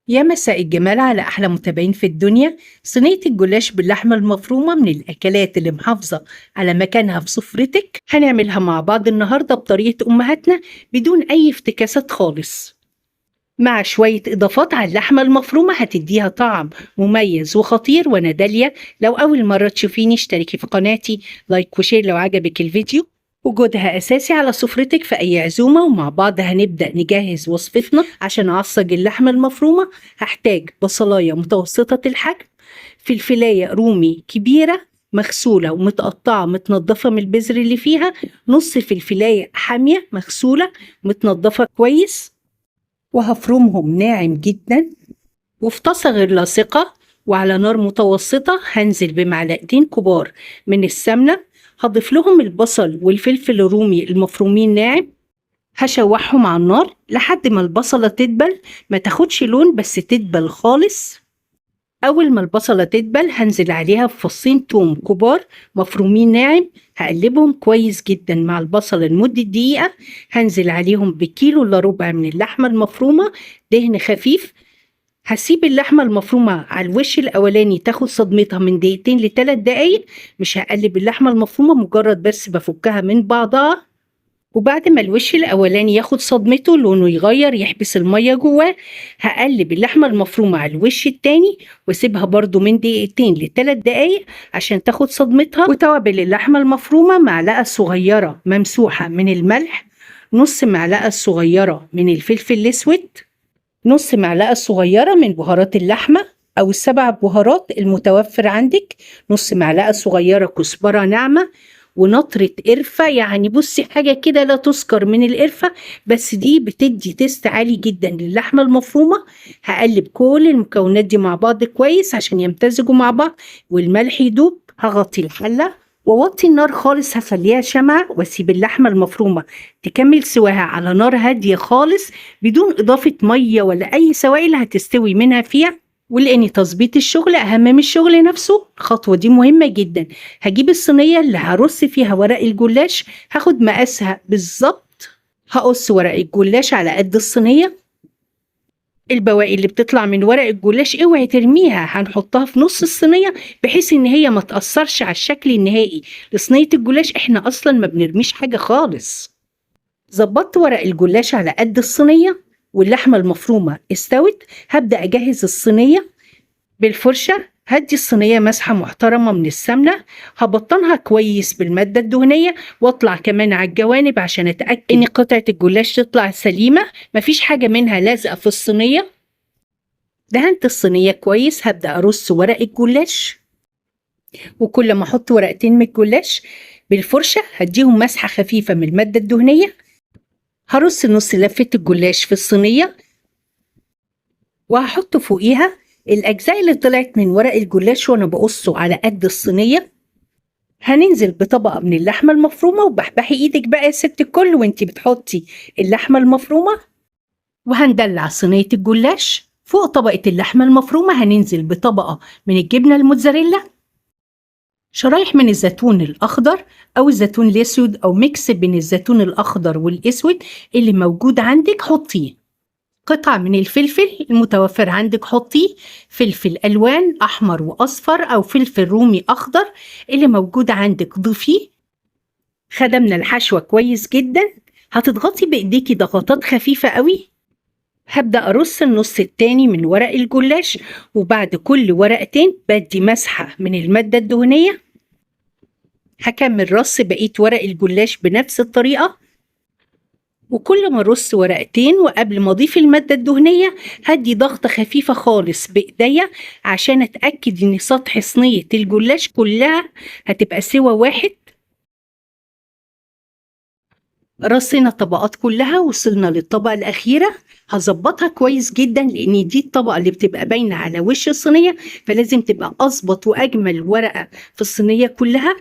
يا مساء الجمال على أحلى متابعين في الدنيا. صينية الجلاش باللحمة المفرومة من الأكلات اللي محافظة على مكانها في سفرتك. هنعملها مع بعض النهاردة بطريقة أمهاتنا بدون أي افتكاسات خالص، مع شوية إضافات على اللحمة المفرومة هتديها طعم مميز وخطير. وأنا داليا، لو أول مرة تشوفيني اشتركي في قناتي، like و share لو عجبك الفيديو. وجودها أساسي على سفرتك في أي عزومة. ومع بعض هنبدأ نجهز وصفتنا. عشان أعصج اللحمة المفرومة هحتاج بصلاية متوسطة الحجم، فلفلاية رومي كبيرة مغسولة ومتقطعة متنضفة من البذر اللي فيها، نص فلفلاية حامية مغسولة متنضفة كويس، وهفرمهم ناعم جدا. وفي طاسة غير لاصقة وعلى نار متوسطة هنزل بمعلقتين كبار من السمنة، هضيف لهم البصل والفلفل الرومي المفرومين ناعم، هشوحهم على النار لحد ما البصلة تدبل، ما تاخدش لون بس تدبل خالص. أول ما البصلة تدبل هنزل عليها بفصين توم كبار مفرومين ناعم، هقلبهم كويس جدا مع البصلة لمدة دقيقة. هنزل عليهم بكيلو إلا ربع من اللحمة المفرومة، دهن خفيف. هسيب اللحمة المفرومة على الوش الأولاني تاخد صدمتها من دقيقتين لتلات دقايق، مش هقلب اللحمة المفرومة، مجرد بس بفكها من بعضها. وبعد ما الوش الأولاني ياخد صدمته لونه يغير يحبس المية جواه، هقلب اللحمة المفرومة على الوش التاني واسيبها برضو من دقيقتين لتلات دقايق عشان تاخد صدمتها. وتوابل اللحمة المفرومة: معلقة صغيرة ممسوحة من الملح، نص معلقة صغيرة من الفلفل الأسود، نص معلقة صغيرة من بهارات اللحمة أو السبع بهارات المتوفر عندك، نص معلقة صغيرة كزبرة ناعمة، ونطرة قرفة. يعني بصي حاجة كده لا تذكر من القرفة، بس دي بتدي تيست عالي جدا للحمة المفرومة. هقلب كل المكونات دي مع بعض كويس عشان يمتزجوا مع بعض والملح يدوب. هغطي الحلة ووطي النار خالص، هخليها شمعة واسيب اللحمة المفرومة تكمل سواها على نار هادية خالص بدون إضافة مية ولا أي سوائل هتستوي منها فيها. ولأن تظبيط الشغل أهم من الشغل نفسه، الخطوة دي مهمة جدا. هجيب الصينية اللي هرص فيها ورق الجلاش، هاخد مقاسها بالظبط، هقص ورق الجلاش على قد الصينية. البواقي اللي بتطلع من ورق الجلاش اوعي ترميها، هنحطها في نص الصينية بحيث ان هي ما تأثرش على الشكل النهائي لصينية الجلاش. احنا اصلا ما بنرميش حاجة خالص. ظبطت ورق الجلاش على قد الصينية واللحمة المفرومة استوت. هبدأ اجهز الصينية بالفرشة. هدي الصينية مسحة محترمة من السمنة، هبطنها كويس بالمادة الدهنية واطلع كمان على الجوانب عشان اتأكد ان قطعة الجلاش تطلع سليمة مفيش حاجة منها لازقة في الصينية. دهنت الصينية كويس، هبدأ ارص ورق الجلاش، وكل ما احط ورقتين من الجلاش بالفرشة هديهم مسحة خفيفة من المادة الدهنية. هرص نص لفة الجلاش في الصينية وهحط فوقيها الأجزاء اللي طلعت من ورق الجلاش وأنا بقصه على قد الصينية. هننزل بطبقة من اللحمة المفرومة، وبحبحي إيدك بقى يا ست الكل وانتي بتحطي اللحمة المفرومة. وهندلع صينية الجلاش. فوق طبقة اللحمة المفرومة هننزل بطبقة من الجبنة الموتزاريلا، شرايح من الزيتون الأخضر أو الزيتون الأسود أو mix بين الزيتون الأخضر والأسود اللي موجود عندك حطيه، قطعة من الفلفل المتوفر عندك حطيه، فلفل ألوان أحمر وأصفر أو فلفل رومي أخضر اللي موجود عندك ضيفيه. خدمنا الحشوة كويس جدا. هتضغطي بإيديكي ضغطات خفيفة قوي. هبدأ أرص النص التاني من ورق الجلاش، وبعد كل ورقتين بدي مسحة من المادة الدهنية. هكمل رص بقية ورق الجلاش بنفس الطريقة، وكل ما ارص ورقتين وقبل ما اضيف المادة الدهنية هدي ضغطة خفيفة خالص بايديا عشان اتأكد ان سطح صينية الجلاش كلها هتبقى سوا واحد. رصينا الطبقات كلها، وصلنا للطبقة الأخيرة. هظبطها كويس جدا لأن دي الطبقة اللي بتبقى باينة على وش الصينية، فلازم تبقى أظبط وأجمل ورقة في الصينية كلها.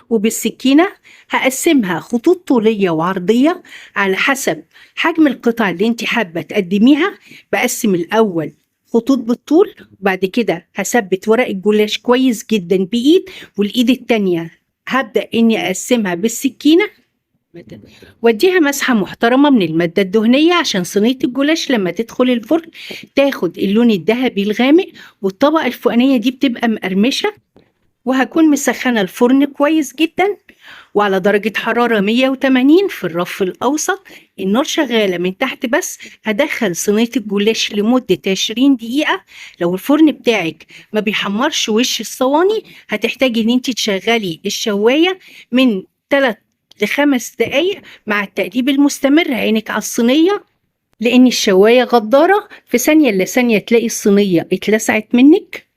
وبالسكينة هقسمها خطوط طولية وعرضية على حسب حجم القطع اللي انت حابة تقدميها. بقسم الأول خطوط بالطول، وبعد كده هثبت ورق الجلاش كويس جدا بإيد، والإيد التانية هبدأ إني أقسمها بالسكينة. واديها مسحة محترمة من المادة الدهنية عشان صينية الجلاش لما تدخل الفرن تاخد اللون الذهبي الغامق، والطبقة الفوقانية دي بتبقى مقرمشة. وهكون مسخنة الفرن كويس جدا وعلى درجة حرارة 180 في الرف الأوسط، النار شغالة من تحت بس. هدخل صينية الجلاش لمدة 20 دقيقة. لو الفرن بتاعك ما بيحمرش وش الصواني هتحتاجي ان انت تشغلي الشواية من 3 ل5 دقايق مع التقليب المستمر، عينك على الصينية لأن الشواية غدارة، في ثانية إلا ثانية تلاقي الصينية اتلسعت منك.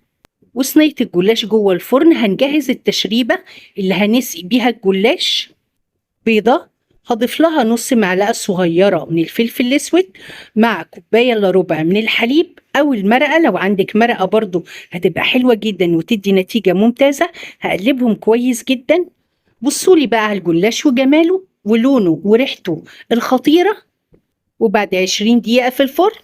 وصينية الجلاش جوه الفرن هنجهز التشريبة اللي هنسقي بيها الجلاش. بيضة هضيف لها نص معلقة صغيرة من الفلفل الأسود مع كوباية إلا ربع من الحليب أو المرقة، لو عندك مرقة برضو هتبقى حلوة جدا وتدي نتيجة ممتازة. هقلبهم كويس جدا. بصولي بقى على الجلاش وجماله ولونه وريحته الخطيرة. وبعد 20 دقيقة في الفرن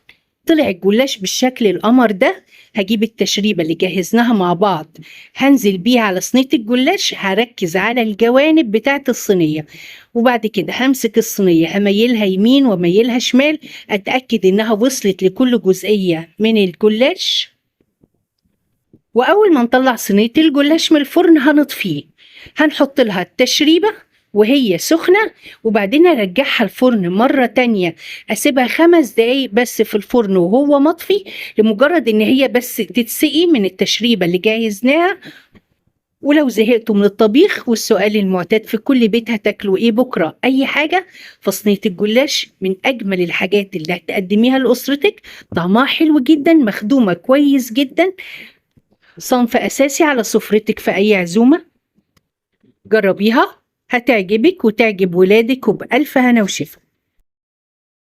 طلع الجلاش بالشكل القمر ده. هجيب التشريبة اللي جهزناها مع بعض هنزل بيها على صينية الجلاش، هركز على الجوانب بتاعة الصينية، وبعد كده همسك الصينية هميلها يمين وميلها شمال، أتأكد إنها وصلت لكل جزئية من الجلاش. وأول ما نطلع صينية الجلاش من الفرن هنطفيه، هنحط لها التشريبة وهي سخنة، وبعدين ارجعها الفرن مرة تانية، اسيبها 5 دقايق بس في الفرن وهو مطفي، لمجرد ان هي بس تتسقي من التشريبة اللي جهزناها. ولو زهقتوا من الطبيخ والسؤال المعتاد في كل بيت هتاكلوا ايه بكرة، اي حاجة، فصينية الجلاش من اجمل الحاجات اللي هتقدميها لاسرتك، طعمها حلو جدا، مخدومة كويس جدا، صنف اساسي على سفرتك في اي عزومة. جربيها هتعجبك وتعجب ولادك، وبألف هنا وشفا.